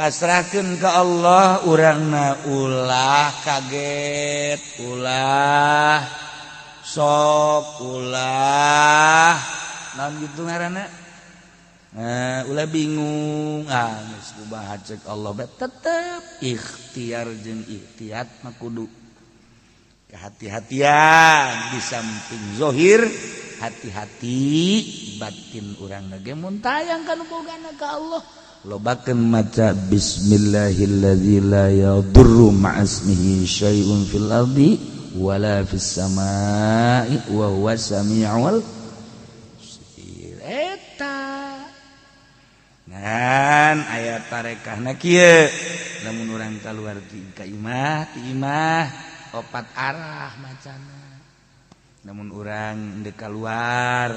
Pasrahkeun ka Allah urangna ulah kaget, ulah sok, ulah naon gitu ngaranna. Ulah bingung. Ah, geus kumaha cek Allah bae tetep ikhtiar jeung ikhtiat mah kudu kehati-hatian di samping zohir hati-hati batin urang ge mun tayang kana bogana ka Allah lobakeun maca bismillahilladzi la yadurru ma'asmihi syai'un fil ardi wala fis samai wa huwa samiul basir. Eta ngan aya tarekahna kieu lamun urang kaluar ti ka imah ti imah opat arah macana. Namun urang deuk kaluar,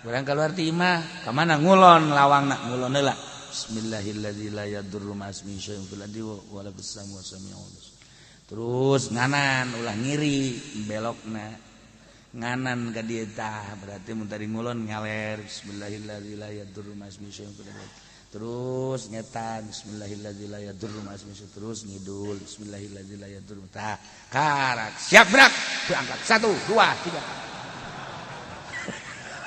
urang kaluar ti imah ka mana ngulon lawangna ngulon heula bismillahilladzi la yadurru ma'asmihi syai'un fil ardi wala fis samai wa samiul basir. Terus nganan ulah ngiri belokna nganan ka dieu tah berarti mun tadi ngulon ngaler bismillahilladzi la yadurru ma'asmihi syai'un fil ardi. Terus ngetan bismillahilladzi la yadurru ma'asmihi syai'un, terus ngidul bismillahilladzi la yadurru tah karak siap berak berangkat 1 2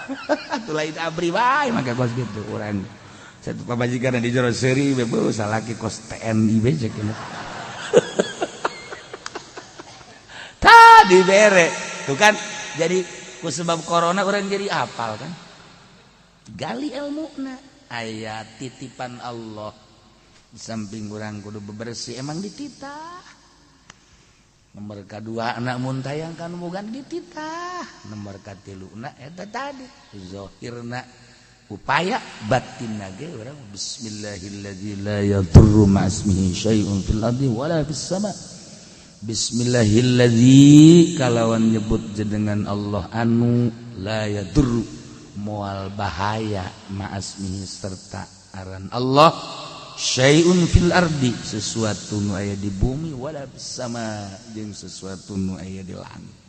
3. Atuh lain abri bae maka kos kitu urang satu pamajikan di jero seuri beuh salaki kos TNI be cek tah dibere tuh kan. Jadi ku sebab corona urang jadi apal kan gali ilmuna aya titipan Allah di samping urang kudu bebersih emang dititah. Nomor kadua anak mun tayang kan bukan dititah. Nomor katiluna eta tadi zahirna upaya batinna ge urang bismillahilladzi la yadurru ma'asmihi syai'un fil ardi wala fis sama. Bismillahilladzi kalawan nyebut jenengan Allah anu la yadurru moal bahaya ma'asmihi serta aran Allah syai'un fil ardi sesuatu nu aya di bumi wala fis sama jeung sesuatu nu aya di langit.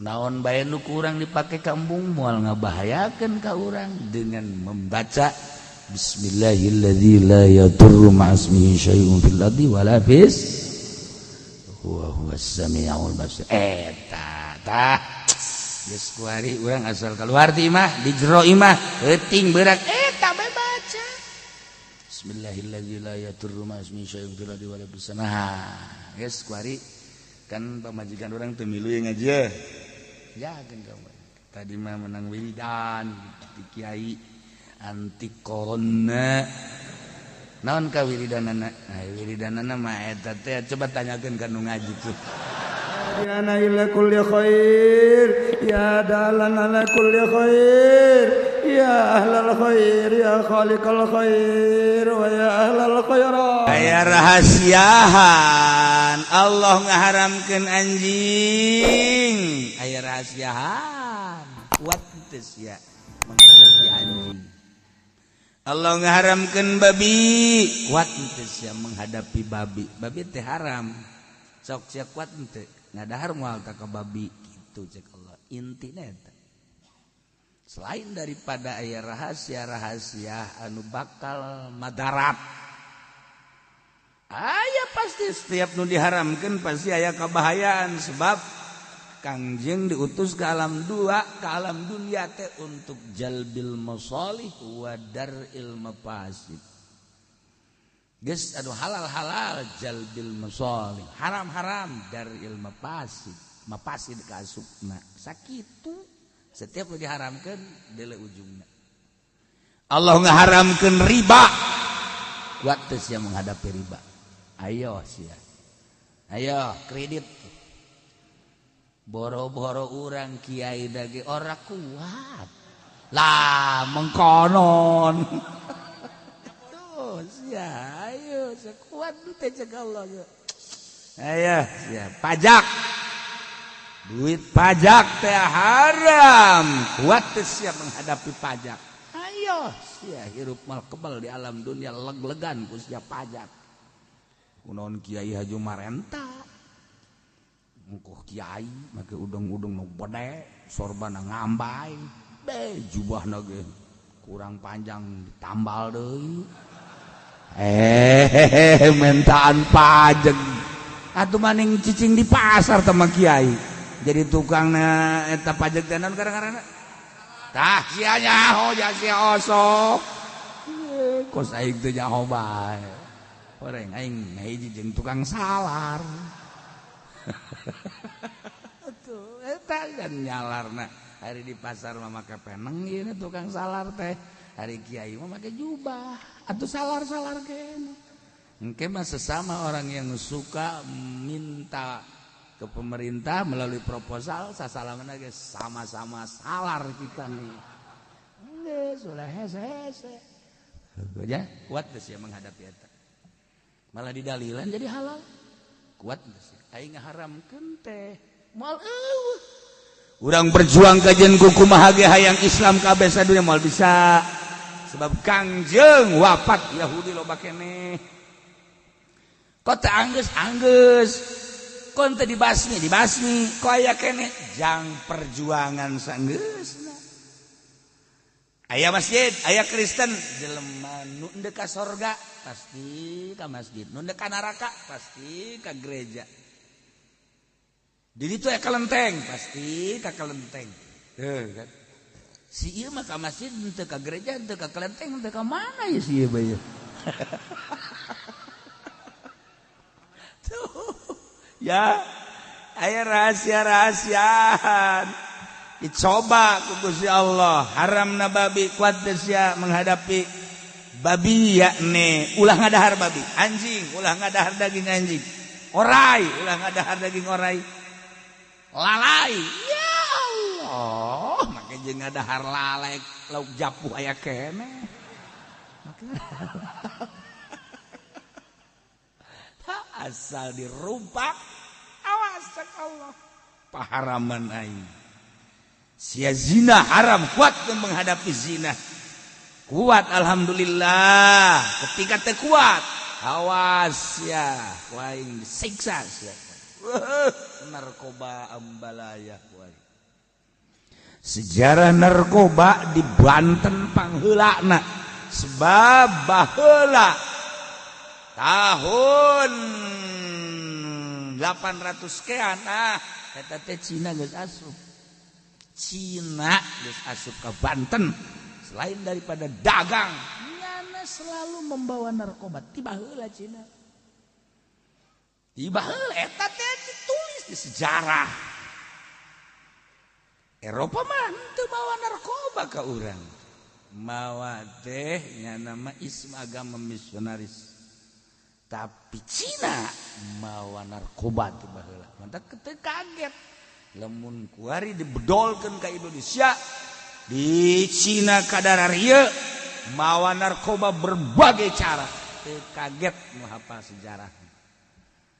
Naon bae nu kurang dipake ka embung moal ngabahayakeun ka urang dengan membaca bismillahilladzi la yadurru ma'asmihi syai'un fil ardi wala fis wa huwas samiul basir. Eta tah geus kuari urang asal keluar ti imah di jero imah heuting beurang eta bae baca bismillahilladzi la yadurru ma'asmihi syai'un fil ardi wala fis sama. Geus kuari kan pamajikan urang teu milu ngaji ya kan kamu tadi mah menang wiridan di kiai anti corona naon ka wiridanana? Nah, wiridanana mah eta teh coba tanyakeun ka nu ngaji tuh. Ya ila kulli khair ya dalan ala kulli khair ya ahlal khair ya khaliqal khair wa ya ahlal khairat. Aya rahasiahan Allah ngaharamkeun anjing. Aya rahasiahan kuat teu sia menghadapi anjing. Allah ngaharamkeun babi kuat teu sia menghadapi babi. Babi teh haram sok sia kuat teu ngadahar moal ta ka babi kitu cek Allah. Intina eta selain daripada aya rahasia-rahasia anu bakal madarat aya pasti setiap nu diharamkeun pasti aya kabahayaan sebab Kangjeng diutus ke alam dua, ke alam dunia teh untuk jalbil masalih wa dar'il mafasid. Geus anu halal-halal jalbil masalih, haram-haram dar'il mafasid, mafasid kaasupna. Sakitu setiap nu diharamkeun deuleu ujungna. Allah ngaharamkeun riba. Kuat teu sia menghadapi riba. Ayo sia. Ayo kredit. Boro-boro urang kiai dage ora kuat lah mengkonon. Tuh sia ayo sekuat teh cek Allah. Ayo sia pajak duit pajak teh haram kuat teh sia menghadapi pajak. Ayo sia hirup mal kebal di alam dunia leg-legan ku sia pajak. Kunaon kiai haju marenta engkoh kiai make udung-udung nu bede sorbana ngambay be jubahna ge kurang panjang ditambal deui. Mentaan pajak atuh maning cicing di pasar teh mah kiai. Jadi tukangna eta pajak teh naon kadang-kadang. Tah sia nyaho ja sia osok. Kos aing teh nyaho bae. Horeng aing hiji jeung tukang salar. Atuh eta kan nyalarna. Hari di pasar mah make peneng ieu tukang salar teh. Hari kiai mah make jubah. Atuh salar-salar kene. Engke mah sesama orang yang suka minta ke pemerintah melalui proposal sasalaman ge sama-sama salar kita nih. Geus ulah hese-hese. Ya, kuat geus ya menghadapi eta. Malah didalilan jadi halal. Kuat geus. Aing ngaharamkeun teh moal eueuh. Urang berjuang kajen kumaha ge hayang Islam kabeh sadunya moal bisa. Sebab Kangjeng wafat Yahudi loba keneh. Kok teu anggeus-anggeus. Kon teu dibasmi, dibasmi. Kok aya keneh jang perjuangan sanggeusna. Aya masjid, aya Kristen, jelema nu endek ka sorga pasti ka masjid, nu endek ka neraka pasti ka gereja. Di ditu aya kelenteng, pasti ka kelenteng. Heuh kan. Si ieu mah ka masjid henteu ka gereja, henteu ka kelenteng, henteu ka mana ya si ieu bae. Tuh. Ya, aya rahasia-rahasiaan. Dicoba ku Gusti Allah, haramna babi kuat teu sia menghadapi babi yakni ulah ngadahar babi, anjing ulah ngadahar daging anjing, orai ulah ngadahar daging orai, lalai ya Allah, make jeung ngadahar lalai lauk japuh aya keneh. Tak asal dirumpak awas cek Allah paharaman aing. Sia zina haram kuat menghadapi zina. Kuat alhamdulillah. Ketika teu kuat, awas ya, waing disiksa sia. Narkoba ambalaya waing. Sejarah narkoba di Banten pangheulana sebab baheula tahun 800 kean eta teh Cina geus asup. Cina geus asup ke Banten. Selain daripada dagang, nyana selalu membawa narkoba. Tiba heula Cina. Tiba heula eta teh ditulis di sejarah. Eropa mah teu mawa narkoba ka urang. Mawa teh nyana mah ism agama misionaris. Tapi Cina mawa narkoba tiba heula. Mantak teu kaget. Lamun kuari dibedolkeun ka Indonesia di Cina kadararia mawa narkoba berbagai cara teu kaget nu hafal sejarah.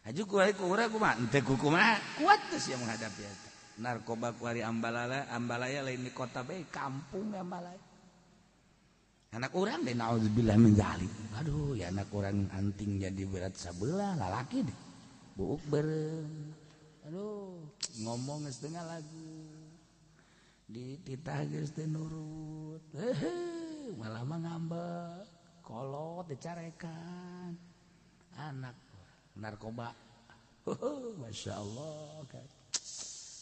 Haju kuari ku urang kumaha henteu kumaha kuat teh sia menghadapi eta. Narkoba kuari ambalaya ambalaya lain di kota bae kampung ambalaya. Anak urang deh naudzubillah min zalik. Aduh ya anak urang anting jadi berat sabelah lalaki deh. Buuk beureum. Aduh, ngomong setengah lagu. Dititah geus teu nurut. Malah mah ngambek, kolot dicarekan. Anak narkoba. Masya Allah.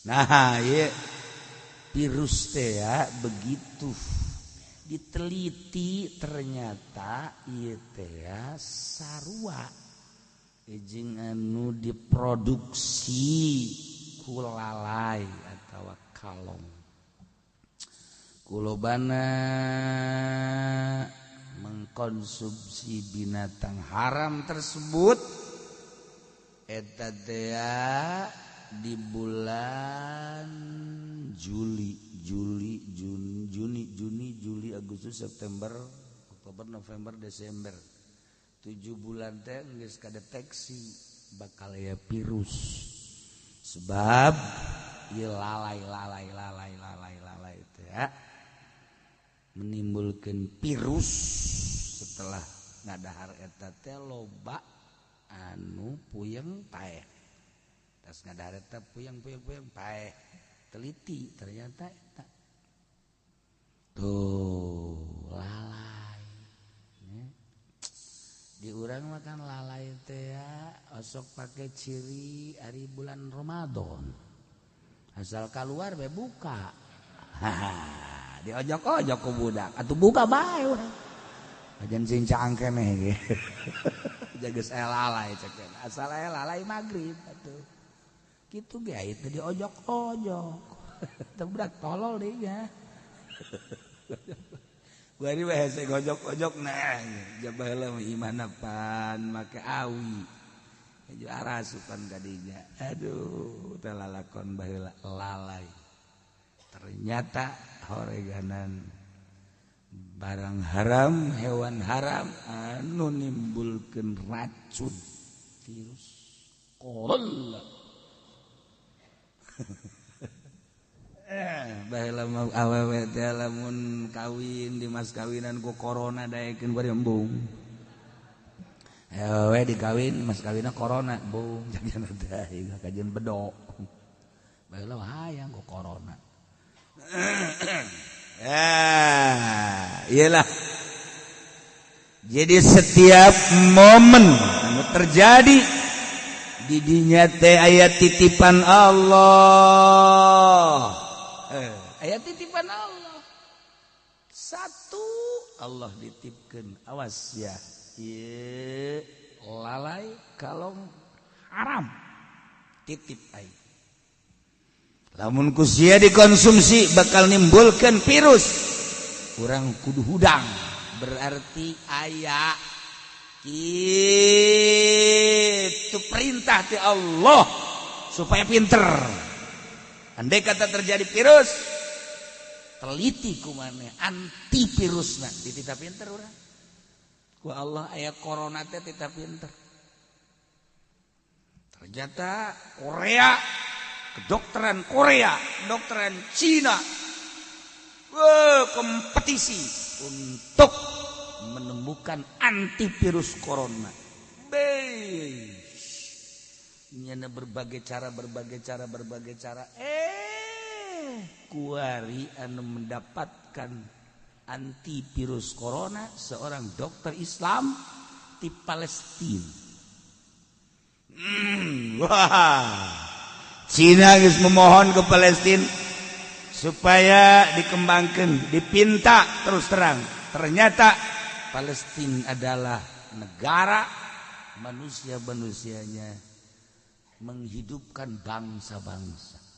Nah, ieu virus teh ya begitu diteliti ternyata ieu teh ya sarua jeung anu diproduksi ku lalai atawa kalong. Kulobana mengkonsumsi binatang haram tersebut eta teh di bulan Juli, Juli, Juni, Juni, Juni, Juli, Agustus, September, Oktober, November, Desember. 7 bulan teh geus kadeteksi bakal aya virus. Sebab ieu lalai lalai lalai lalai lalai teh ya menimbulkeun virus setelah ngadahar eta teh loba anu puyeng paeh. Tas ngadahar eta puyeng puyeng puyeng paeh. Teliti ternyata eta. Tuh lalai. Di urang makan lalai teh osok pakai ciri hari bulan Ramadan. Asal keluar be buka. Haha, diojok-ojok ku budak. Atuh buka bae urang. Ajan sing cangkeneh ge. Jaga saya lalai cek. Asal aya lalai magrib atuh. Kitu ge teh diojok-ojok. Teu budak tolol deui nya. Bari we hese gojok-gojok nah baheula mah imahna pan make awi. Hayu arasupan kadinya. Aduh, teh lalakon baheula lalai. Ternyata horeganan barang haram, hewan haram anu nimbulkeun racun virus corona. Baheula mah awewe teh lamun kawin di mas kawinan ku corona daekeun bari embung. Awewe dikawin mas kawinna corona embung jajan teh kajian bedok. Baheula hayang ku corona. Iyalah. Jadi setiap momen anu terjadi di dinya teh aya titipan Allah. Ayat titipan Allah. Satu Allah ditipkeun, awas ya. Ieu lalai kalau haram titip ai. Lamun ku sia dikonsumsi bakal nimbulkeun virus. Urang kudu hudang. Berarti aya kitu perintah ti Allah supaya pinter. Andai kata terjadi virus, teliti kumane antivirusna, ditita pinter urang. Ku Allah aya corona teh tita pinter. Ternyata Korea, kedokteran Korea, kedokteran Cina, kompetisi untuk menemukan antivirus corona. Nyana berbagai cara, berbagai cara, berbagai cara. Kuari anu mendapatkan antivirus corona seorang dokter Islam di Palestina. Wah. Cina geus memohon ke Palestina supaya dikembangkan, dipinta terus terang. Ternyata Palestina adalah negara manusia-manusianya menghidupkan bangsa-bangsa.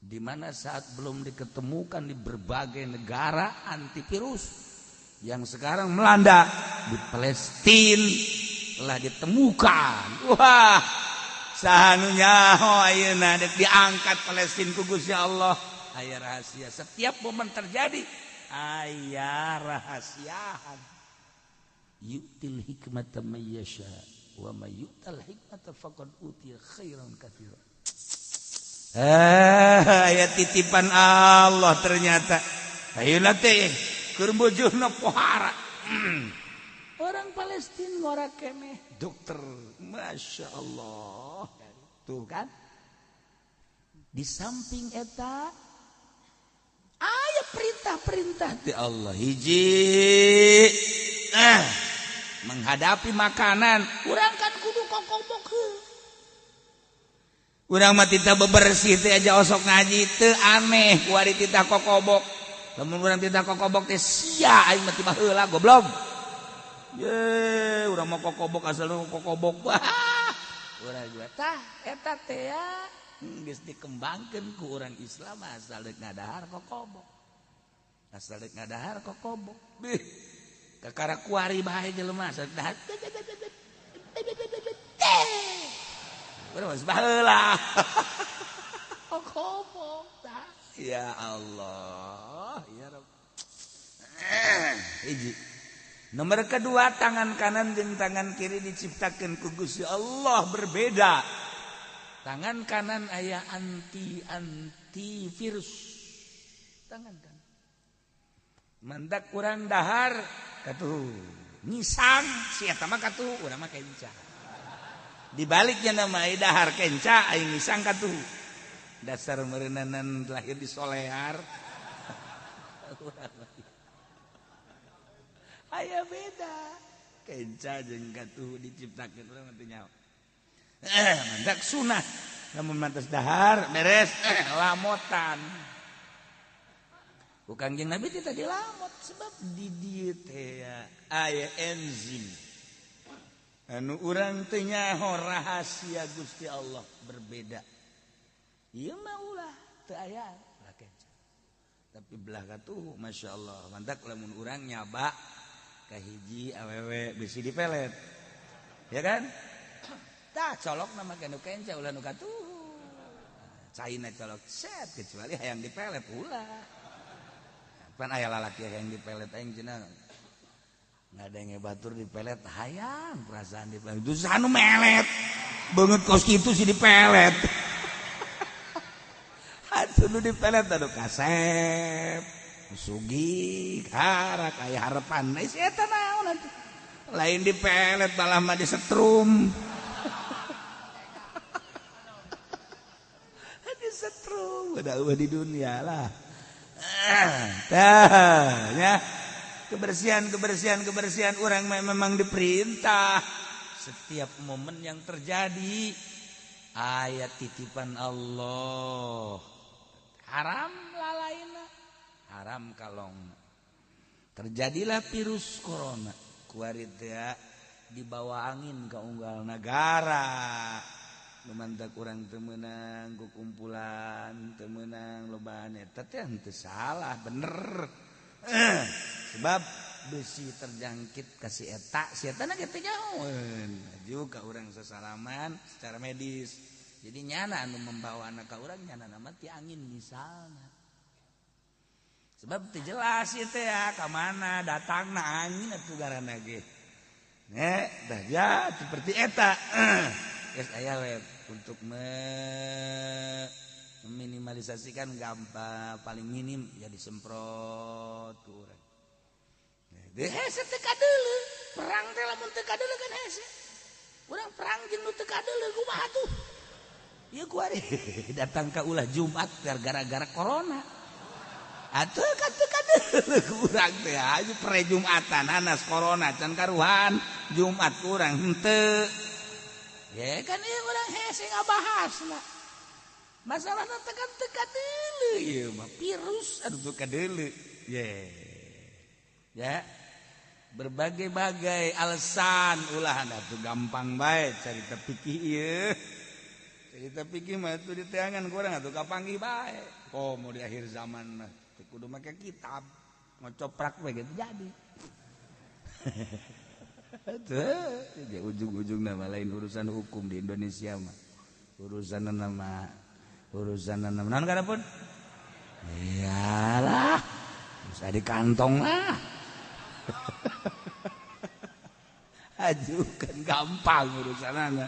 Di mana saat belum diketemukan di berbagai negara antivirus yang sekarang melanda di Palestina telah ditemukan. Wah, saha nu nyaho ayeuna dek diangkat Palestina ku Gusti Allah. Aya rahasia. Setiap momen terjadi aya rahasiaan. Yu'til hikmata may yasha wa may yu'tal hikmata faqad utiya khairan katsira. Aya titipan Allah ternyata. Ayeuna teh keur bojohna pohara. Orang Palestina ngora keneh dokter, Masya Allah. Tuh kan. Di samping eta aya perintah-perintah ti Allah. Hiji menghadapi makanan, urang kan kudu kokobok. Urang mah tita bebersih teh aja osok ngaji teu aneh kuari tita kokobok. Lamun urang tita kokobok teh sia aing mah tiba heula goblok. Ye, urang mah kokobok asal kokobok. Wah. Urang juga tah eta teh ya geus dikembangkeun ku urang Islam asal deuk ngadahar kokobok. Asal deuk ngadahar kokobok. Bih. Kakara kuari bae jelema asal dahar. Urang mah baheula. Kokobok tah. Ya Allah, ya Rabb. Hiji. Nomor kedua, tangan kanan jeung tangan kiri diciptakeun ku Gusti Allah berbeda. Tangan kanan aya anti virus. Tangan kanan. Mandak urang dahar katuh ngisang si eta mah katuh urang mah kenca. Dibaliknya nama dahar kenca aing ngisang katuh. Dasar meureunanan lahir di Solear. Aya beda. Kenca jeung katuhu diciptakeun urang mah teu nyaho. Mantak sunah lamun mantas dahar beres lamotan. Ku Kangjeng Nabi teh tadi lamot sebab di dieu teh aya enzim anu urang teu nyaho rahasia Gusti Allah berbeda. Ieu mah ulah teu aya lah kenca. Tapi belah katuhu Masya Allah mantak lamun urang nyaba kahiji awewe bisi dipelet. Ya kan? Tah colok nama nu kenca ulah nu katuhu. Caina colok set kecuali hayang dipelet ulah. Pan aya lalaki hayang dipelet aing cenah. Ngadenge batur dipelet hayang perasaan dipelet. Itu anu melet. Beungeut kos kitu si dipelet. Atuh nu dipelet anu kasep. Sugih harak aya harepan. Si eta naon atuh. Lain dipelet malah mah disetrum. Disetrum udah di dunia lah. Tah ya. Kebersihan kebersihan kebersihan orang memang diperintah. Setiap momen yang terjadi ayat titipan Allah. Haram lalaina, haram kalong. Terjadilah virus corona. Kuari teh dibawa angin ke unggal negara. Lumantak urang teu meunang ku kumpulan teu meunang lobaan eta teh henteu salah bener. Sebab besi terjangkit ka si eta, si eta na ge teu nyahoeun. Maju ka urang sasalaman secara medis. Jadi nyana anu membawa anak ka urang nyana nama ti angin misalna. Sebab teu jelas ieu teh ya ka mana datangna angin atuh garana ge. Nya dah ya seperti eta. Geus aya we untuk meminimalisasikan gampang paling minim ya disemprot ku urang. Deh hese teu kadeuleu, perang teh lamun teu kadeuleu kan hese. Urang perang jeung nu teu kadeuleu kumaha tuh? Ieu kuari datang ka ulah Jumat gara-gara corona. Atuh kan teu kadeuleu ku urang teh aju pre Jumatan anas corona can karuhan Jumat kurang henteu. Ya kan ieu urang hese ngabahasna. Masalahna teh kan teu kadeuleu ieu mah virus anu teu kadeuleu. Ye. Ya. Berbagai-bagai alasan ulah atuh gampang bae carita pikih ieu. Carita pikih mah atuh diteangan ku urang atuh kapanggih bae. Oh mau di akhir zaman mah teu kudu make kitab, ngocoprak we gitu jadi. Tuh, di ujung-ujung nama lain urusan hukum di Indonesia mah. Urusan nama naon kana pun? Iyalah. Bisa di kantong lah. Ajukan gampang urusanana.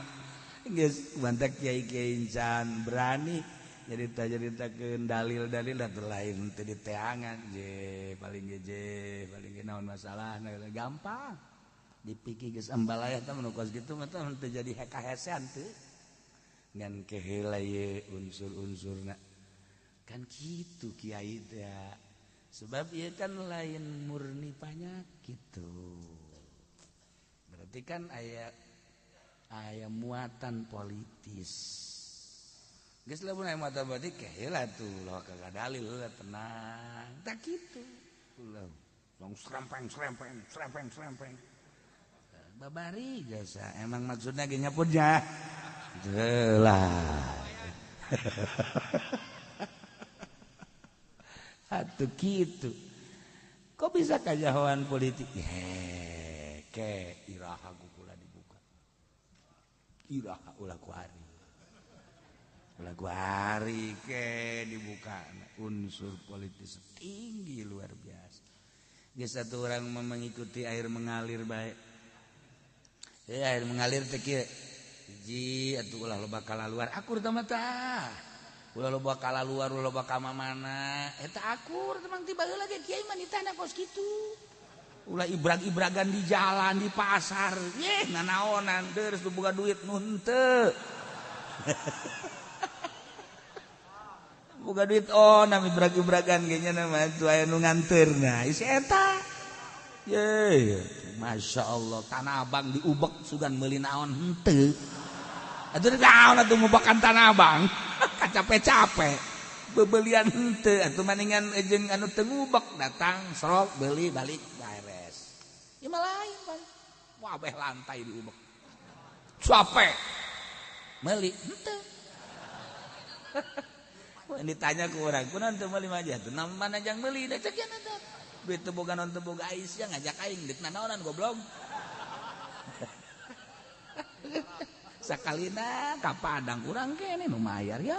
Geus mantak kiai-kiai incan berani nyarita-nyaritakeun dalil-dalil da lain teu diteangan je paling ge je paling ge naon masalahna gampang. Dipikir geus ambalayah teh mun kos kitu mah teh teu jadi hekahesean teu. Ngan keheula ye unsur-unsurna. Kan kitu kiai teh. Sebab ieu kan lain murni panyakit tuh. Berarti kan aya muatan politis. Geus lamun aya muatan politik keheula tuh loh kagak dalil lah tenang. Tak kitu. Ulah langsung serempeng serempeng serempeng serempeng. Babari jasa emang maksudnya ge nyaputnya. Jelas. Atuh kitu. Kok bisa kajahoan politik? Ke iraha kukula dibuka. Iraha ulah ku hari. Ulah ku hari ke dibuka. Unsur politis tinggi luar biasa. Geus satu orang mengikuti air mengalir bae. Air mengalir teh kieu. Hiji atuh ulah loba kalaluar akur teh mah tah. Ulah loba kalaluar ulah loba ka mana. Eta akur teh mang ti baheula ge kiai mah nitahna kos kitu. Ulah ibrag-ibragan di jalan di pasar. Yeh nanaonan deres nu boga duit nu henteu. Boga duit oh nami ibrag-ibragan ge nya mah atuh aya nu nganteurna. Isi eta. Ye, Masya Allah Tanah Abang diubek sugan meuli naon henteu. Atuh naon atuh ngubekan Tanah Abang. Capek-capek. Bebelian henteu atuh maningan jeung anu teu ngubek datang serok beli balik beres. Ieu mah lain pan. Wabeh lantai diubek. Capek. Meuli henteu. Ditanya ku urang, kunaon teu meuli mah atuh mana jang meuli da cek eta. Duit teu boga naon teu boga Aisyah ngajak aing deuk nanaonan goblok. Sakalina ka Padang urang kene nu mayar ya.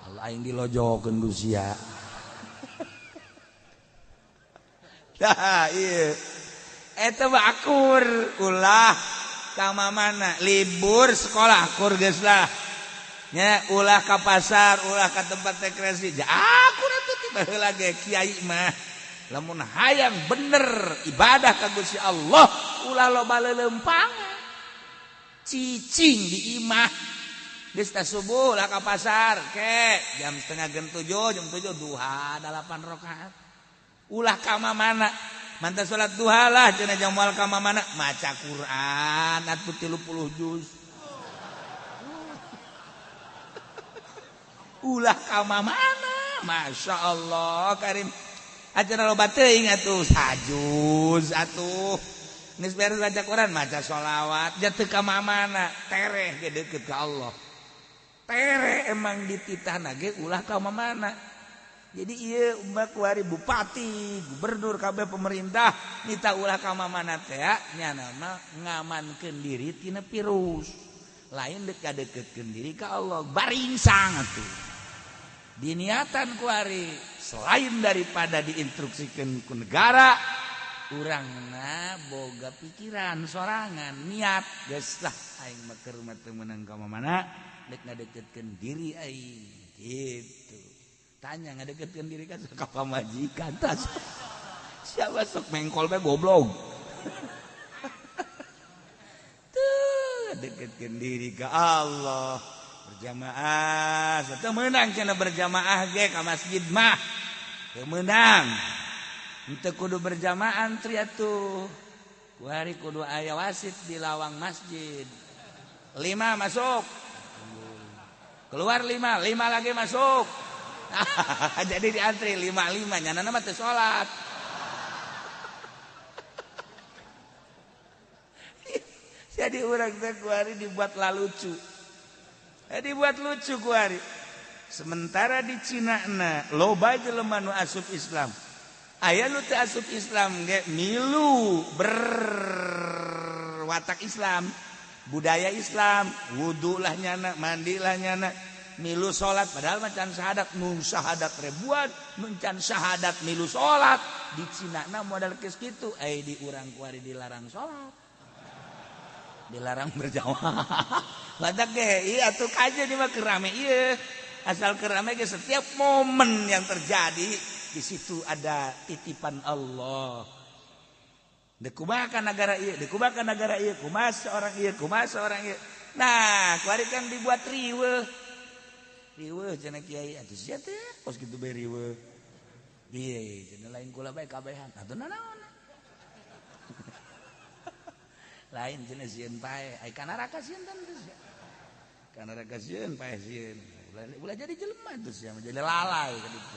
Allah aing dilojokeun ku sia. Tah ieu. Eta mah akur ulah ka mamana libur sekolah akur geus lah. Nya ulah ka pasar, ulah ka tempat rekreasi. Ja akur atuh ti baheula ge kiai mah. Lamun hayang bener ibadah ka Gusti Allah, ulah loba leuleumpangan. Cicing di imah. Geus tah subuh ulah ka pasar, ke jam 6:30, jam 7 duha 8 rakaat. Ulah ka mamana. Mantan salat duha lah cenah jam moal ka mamana, maca Quran atuh 30 juz. Ulah ka mamana, Masya Allah Karim. Acara loba teuing atuh sajuz atuh. Geus beres baca Quran maca sholawat, ja teu ka mamana, tereh ge deukeut ka Allah. Tereh emang dititahna ge ulah ka mamana. Jadi ieu umat kuari bupati, gubernur kabeh pemerintah nita ulah ka mamana teh nyana mah ngamankeun diri tina virus. Lain deuk kadeukeutkeun diri ka Allah, baringsang atuh. Diniatan kuari selain daripada diinstruksikan ku negara, urangna boga pikiran sorangan niat geus lah aing mah keur mah teu meunang ka mana deuk ngadeukeutkeun diri aing gitu. Tanya ngadeukeutkeun diri ka ka pamajikan tas. Siapa sok mengkol bae goblok. Tuh deketkeun diri ka Allah. Berjamaah teu meunang cenah berjamaah ge ka masjid mah teu meunang henteu kudu berjamaah antri atuh kuari kudu aya wasit di lawang masjid 5 masuk keluar 5 5 lagi masuk jadi diantri 5 5 nyanana mah teu salat. Jadi urang teh kuari dibuat lalucu. Dibuat lucu kuari. Sementara di Cina na loba jelema nu asup Islam. Aya nu teu asup Islam ge milu berwatak Islam, budaya Islam, wudu lah nyana, mandi lah nyana, milu salat padahal mah can syahadat, nu syahadat ribuan, nu can syahadat milu salat. Di Cina na modal geus kitu, ai di urang kuari dilarang salat. Dilarang berjamaah. Badak ge, iya tuh aja nih mah kerame iya. Asal kerame ge setiap momen yang terjadi di situ ada titipan Allah. Dekumakan negara ieu, dekumakan negara ieu, kumaha seorang ieu, kumaha seorang ieu. Nah, kuari kan dibuat riweuh. Riweuh cenah kiai atuh sia teh kos kitu bae riweuh. Ieu cenah lain kula bae kabehan. Atuh nanaon. Lain cenah sieun pae, ai ka neraka sieun teh. Ka neraka sieun pae sieun. Ulah jadi jelema teh sia jadi lalai ka ditu.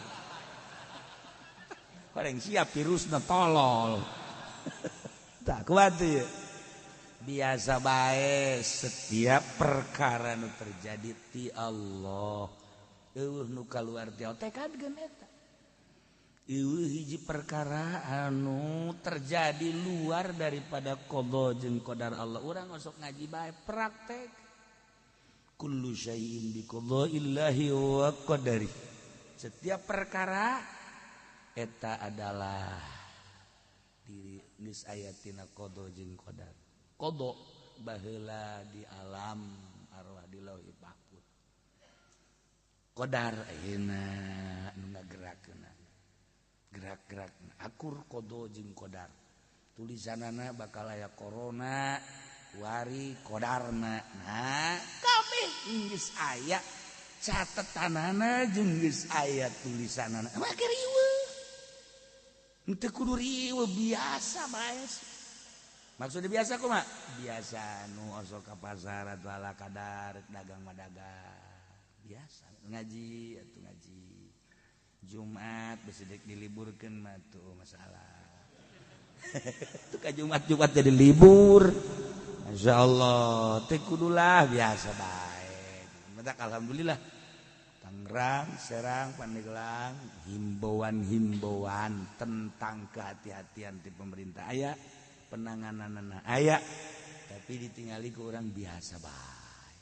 Koreng siap virusna tolol. Tak kuat ieu. Biasa bae setiap perkara nu terjadi ti Allah. Eueuh nu kaluar ti Allah tekadkeun eta. Ieu hiji perkara anu terjadi luar daripada qada jeung qadar Allah. Urang osok ngaji bae praktek. Kullu syai'in bi qada'illahi wa qadari. Setiap perkara eta adalah diri geus aya tina qada jeung qadar. Qada baheula di alam arwah di lauhil mahfuz. Qadar ayeuna nu ngagerakeunna. Gerak-gerak akur kodo jeung kodar tulisanana bakal aya corona kuari kodarna. Nah kabeh geus aya catetanana jeung geus aya tulisanana mah riweuh. Henteu kudu riweuh biasa bae. Maksudnya biasa kumaha? Biasa nu osok ka pasar atuh ala kadar dagang mah dagang. Biasa ngaji atuh ngaji. Jumat besi dek diliburkeun mah tuh masalah. Tuh ka Jumat-Jumat jadi libur. Masya Allah, teh kudulah biasa bae. Matak alhamdulillah. Tangerang, Serang, Pandeglang, himbauan-himbauan tentang kehati-hatian di pemerintah aya, penanganan aya, tapi ditinggali ke orang biasa bae.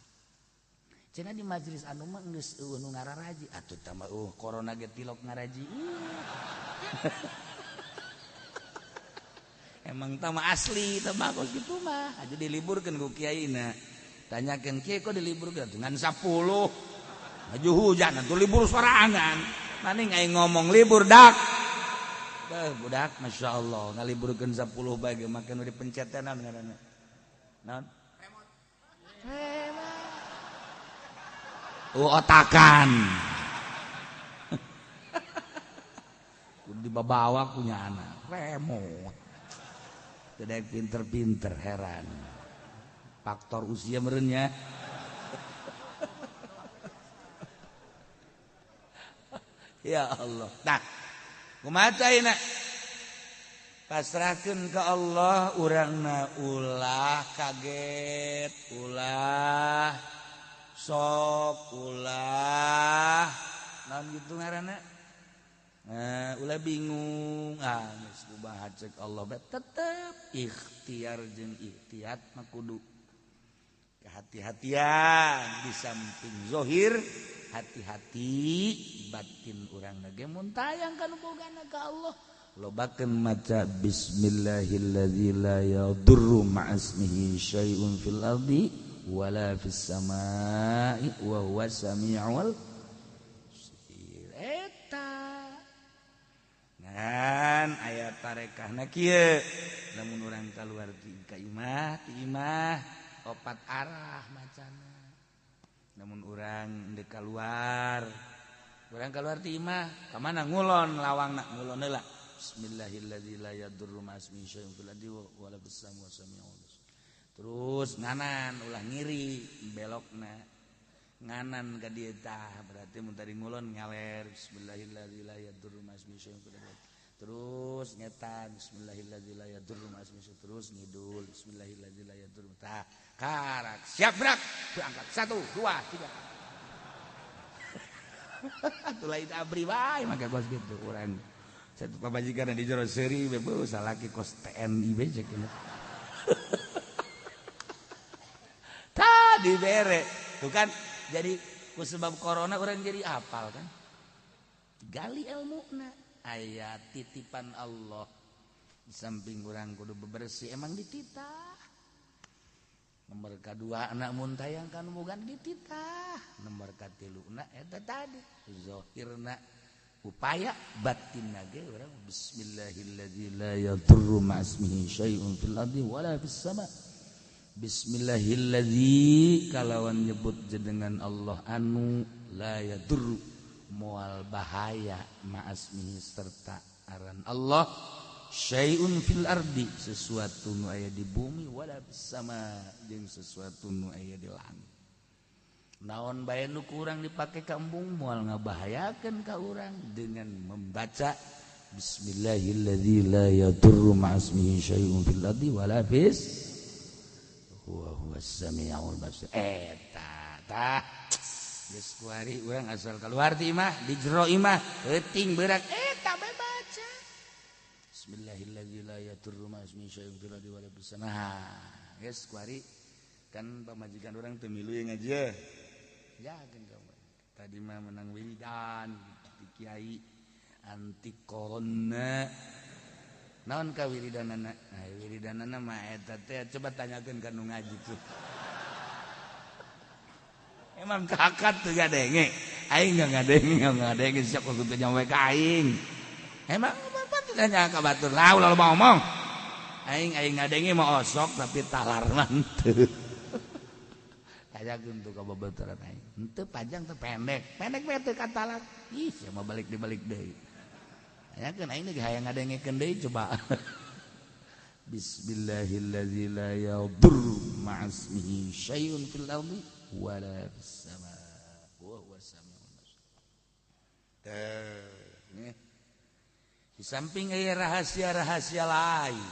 Cenah di majelis anu mah geus eueuh nu ngararaji, atuh tambah corona ge tilok ngaraji. Emang tama asli tama kos kitu mah, aja diliburkeun ku kiaina. Tanyakeun kiai kok diliburkeun ngan 10. Aju hujan atuh libur sorangan. Maning aing ngomong libur dak. Beuh budak Masya Allah ngaliburkeun 10 bae ge make nu dipencet naon ngaranna? Naon? Remote. Remote. Oh otakan. Kudu dibabawa ku anak. Remote. Tidak pinter-pinter heran. Faktor usia merenya. Ya Allah. Nah, kumaha ayeuna? Pasrahkeun ka Allah urangna ulah kaget, ulah sok, ulah naon kitu ngaranna? Ulah bingung. Ah, geus kumaha cek Allah bae tetep ikhtiar jeung ikhtiat mah kudu kehati-hatian di samping zahir, hati-hati batin urang ge mun tayang kana bogana ka Allah. Lobakeun maca bismillahilladzi la yadurru ma'asmihi syai'un fil ardi wala fis samai wa huwas samiul basir. Eta ngan aya tarekahna kieu lamun urang kaluar ti ka imah, ti imah opat arah macana. Namun urang deuk kaluar, urang kaluar ti imah ka mana ngulon lawangna ngulon heula. Bismillahilladzi la yadurru ma'asmihi syai'un fil ardi wala fis samai wa samiul basir. Terus nganan ulah ngiri belokna. Nganan ka dieu tah berarti mun tadi ngulon ngaler bismillahilladzi la yadurru ma'asmihi syai'un fil ardi. Terus ngetan bismillahilladzi la yadurru ma'asmihi syai'un, terus ngidul bismillahilladzi la yadurru. Tah karak siap gerak berangkat 1 2 3. Atuh lain abri wae make kos kitu urang. Satu pamajikan di jero seuri beuh salaki kos TNI be cek ini. Tah dibere. Tuh kan jadi ku sebab corona urang jadi apal kan. Gali ilmuna aya titipan Allah. Di samping urang kudu bebersih emang dititah. Nomor kedua anak mun tayang kan bukan dititah. Nomor katilu na eta tadi zahirna upaya batinna ge urang bismillahilladzi la yadurru ma'asmihi syai'un fil ardi wala fis sama. Bismillahilladzi kalawan nyebut jenengan Allah anu la yadurru moal bahaya ma'asmihi serta aran Allah syai'un fil ardi sesuatu nu aya di bumi wala fis sama jeung sesuatu nu aya di langit. Naon bae nu kurang dipake ka embung moal ngabahayakeun ka urang dengan membaca bismillahilladzi la yadurru ma'asmihi syai'un fil ardi wala fis wa huwas samiul basir. Eta tah geus kuari urang asal kaluar ti imah di jero imah leuting beurang eta bae baca bismillahilladzi la yadurru ma'asmihi syai'un fil ardi wala fis sama. Geus kuari kan pamajikan urang teu milu ngaji jaga kamu. Tadi mah menang wiridan di kiai anti corona. Naon ka wiridanana? Nah, wiridanana mah eta teh coba tanyakeun ka nu ngaji tuh. Emang kakak tuh ngadenge. Aing enggak ngadenge, siap kudu nyampe ka aing. Emang apa tanya ka batur lah ulah loba ngomong. Aing aing ngadenge mah osok tapi talar mah teu. Tanyakeun tuh ka babaturan aing. Henteu panjang teu pendek. Pendek we teu katalar. Ih, sia mah balik dibalik deui. Ya kan aing ge hayang ngadengekeun deui coba. Bismillahilladzi la yadurru ma'asmihi syai'un fil ardi wala fis samaa wa huwas samiul basir. Teh. Di samping aya rahasia-rahasia lain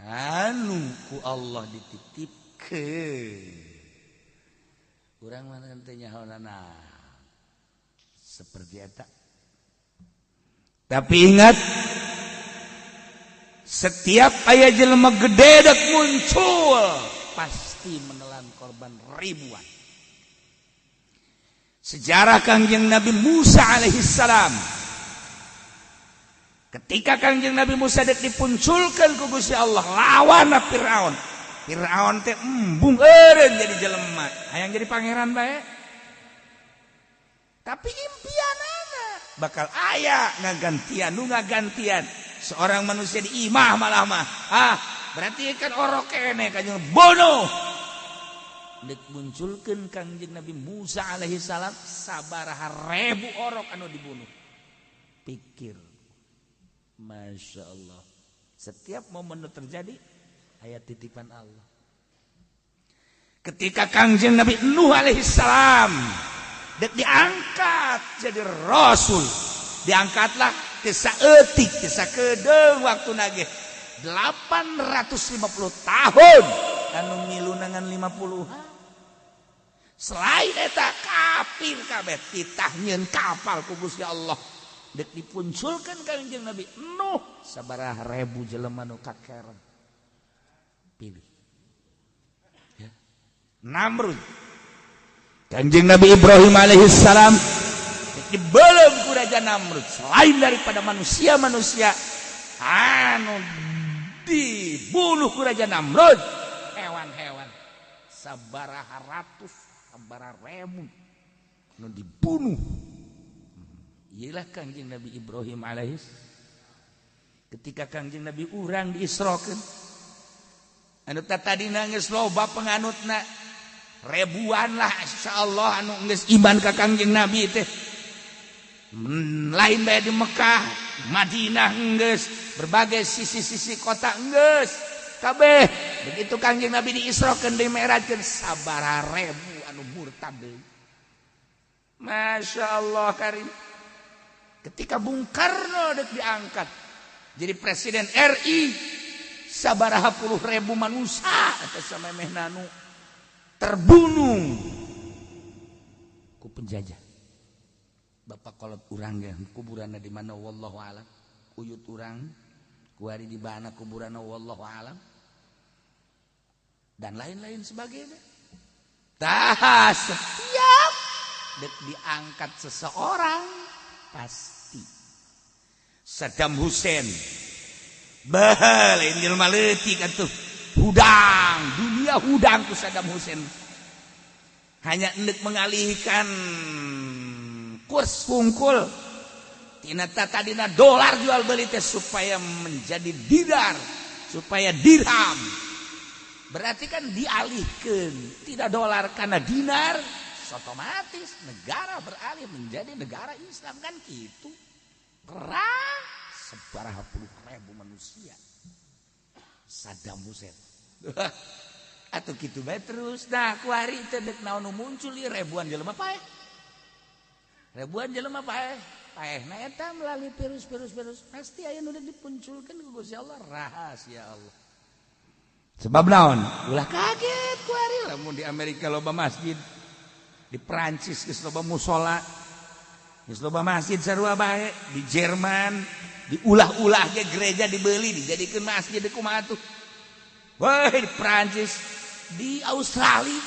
anu ku Allah dititipkeun. Urang mah teh nyahoana seperti eta. Tapi ingat, setiap aya jelema gede dek muncul pasti menelan korban ribuan. Sejarah Kangjeng Nabi Musa alaihissalam, ketika Kangjeng Nabi Musa dek dipunculkan ku Gusti Allah lawan Fir'aun. Fir'aun teh embung eureun jadi jelema, hayang jadi pangeran bae. Tapi impianana bakal aya ngagantian, nu ngagantian seorang manusia di imah malah mah. Ah, berarti kan orok kene kanjeng bunuh. Dek munculkeun Kangjeng Nabi Musa alaihi salam sabaraha ribu orok anu dibunuh. Pikir. Masya Allah. Setiap momen terjadi ayat titipan Allah. Ketika Kangjeng Nabi Nuh alaihi salam dek diangkat jadi rasul, diangkatlah tesa etik tesa kedeung waktu nage 850 tahun anu ngilu nangan 50. Selain eta kafir kabeh titah nyieun kapal ku Gusti Allah. Dek dipunculkeun Kangjeng Nabi Nuh sabaraha ribu jelema nu kakeren. Pilih. Ya. Namrud. Kanjeng Nabi Ibrahim alaihissalam dibelum ku Raja Namrud. Selain daripada manusia-manusia anu dibunuh ku Raja Namrud, hewan-hewan sabaraha ratus, sabaraha ribu anu dibunuh. Iyalah Kangjeng Nabi Ibrahim alaihis. Ketika Kangjeng Nabi urang diisrokeun, anu tadi nangis loba penganutna ribuan lah insyaallah anu geus iman ka Kangjeng Nabi teh. Lain bae di Mekah, Madinah geus, berbagai sisi-sisi kota geus kabeh. Begitu Kangjeng Nabi diisrokeun dimerajkeun sabaraha ribu anu murtad deui. Masya Allah karim. Ketika Bung Karno dek diangkat jadi presiden RI, sabaraha puluh ribu manusia atas samemeh nanu terbunuh ku penjajah. Bapak kolot urang ge kuburanna di mana wallahu alam. Uyut urang kuari di mana kuburanna wallahu alam. Dan lain-lain sebagainya. Tah setiap dek diangkat seseorang pasti Saddam Hussein bah lain jelema leutik atuh, hudang dunia hudang ku Saddam Hussein, hanya endek mengalihkan kurs hungkul tina tadina dolar jual beli teh supaya menjadi dinar, supaya dirham. Berarti kan dialihkan tidak dolar karena dinar, otomatis negara beralih menjadi negara Islam kan gitu. Perang sabaraha puluh ribu manusia Saddam Hussein atau gitu bae terus. Nah kuari teh dek naon nu muncul ieu ribuan jelema paeh, ribuan jelema paeh paehna eta melalui virus-virus pasti aya nu dipunculkeun ku Gusti Allah, rahasia Allah. Sebab naon ulah kaget kuari lamun di Amerika loba masjid, di Perancis geus loba musola, geus loba masjid sarua bae, di Jerman diulah-ulah ge gereja dibeli dijadikeun masjid kumaha tuh. Wah, di Perancis, di Australia,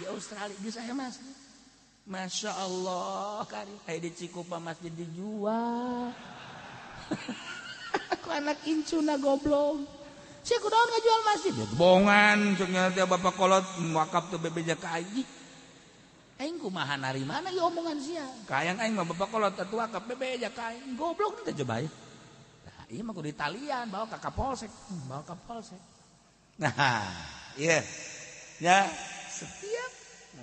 di Australia geus aya masjid. Masya Allah, kari aya di Cikupa masjid dijual. Aku anak incuna goblok. Sia kunaon ngajual masjid? Ya bohongan, cek nya teh bapak kolot wakaf teu bebeja ka aing. Aing kumaha narimana ieu omongan sia? Kayang aing mah bapak kolot atuh wakaf bebeja ka aing. Goblok teh coba ya. Nah, ieu mah kudu ditalian bawa ka Kapolsek, bawa ka Kapolsek. Nah, iya. Ya, setiap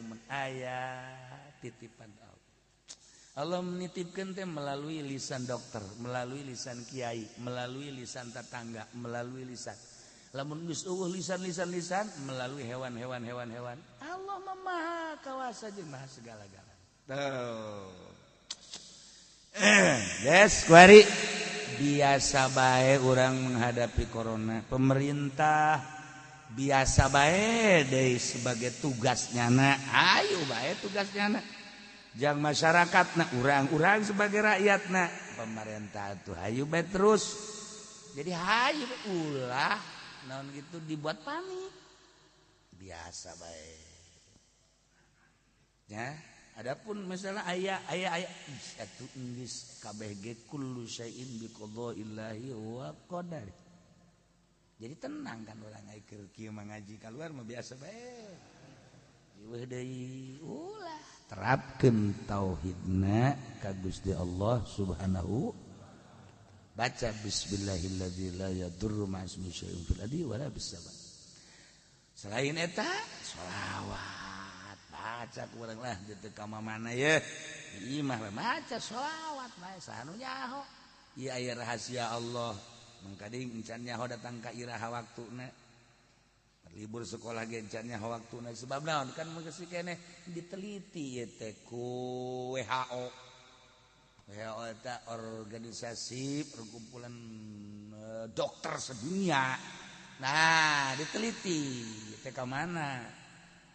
momen aya titipan Allah. Allah menitipkan teh melalui lisan dokter, melalui lisan kiai, melalui lisan tetangga, melalui lisan. Lamun geus eueuh lisan-lisan lisan melalui hewan-hewan hewan-hewan. Allah Maha Kawasa jeung Maha segala-galana. Tuh. Yes, kuari biasa bae urang menghadapi corona. Pemerintah biasa bae deui sebagai tugas nyana. Ayo bae tugas nyana. Jang masyarakat na urang-urang sebagai rakyat na pemerintah tuh hayu bae terus. Jadi hayu ulah naon gitu dibuat panik. Biasa bae. Ya, adapun misalnya aya aya aya atuh geus kabeh ge kullu syai'in biqada'illahi wa qadari. Jadi tenang kan urang ai keur kieu mah ngaji kaluar mah biasa bae. Eueuh deui ulah terapkeun tauhidna ka Gusti Allah Subhanahu. Baca bismillahilladzi la yadurru ma'asmihi syai'un fil ardi wala bis sama. Selain eta sholawat baca ku urang lah teu ka mana ye. Di imah baca sholawat bae saha nu nyaho. Ieu aya rahasia Allah. Mangkading encan nyaho datang ka iraha waktuna. Libur sekolah ge encan nyaho waktuna sebab naon kan masih keneh diteliti ieu teh ku WHO. WHO eta organisasi perkumpulan dokter sedunia. Nah, diteliti teh ka mana?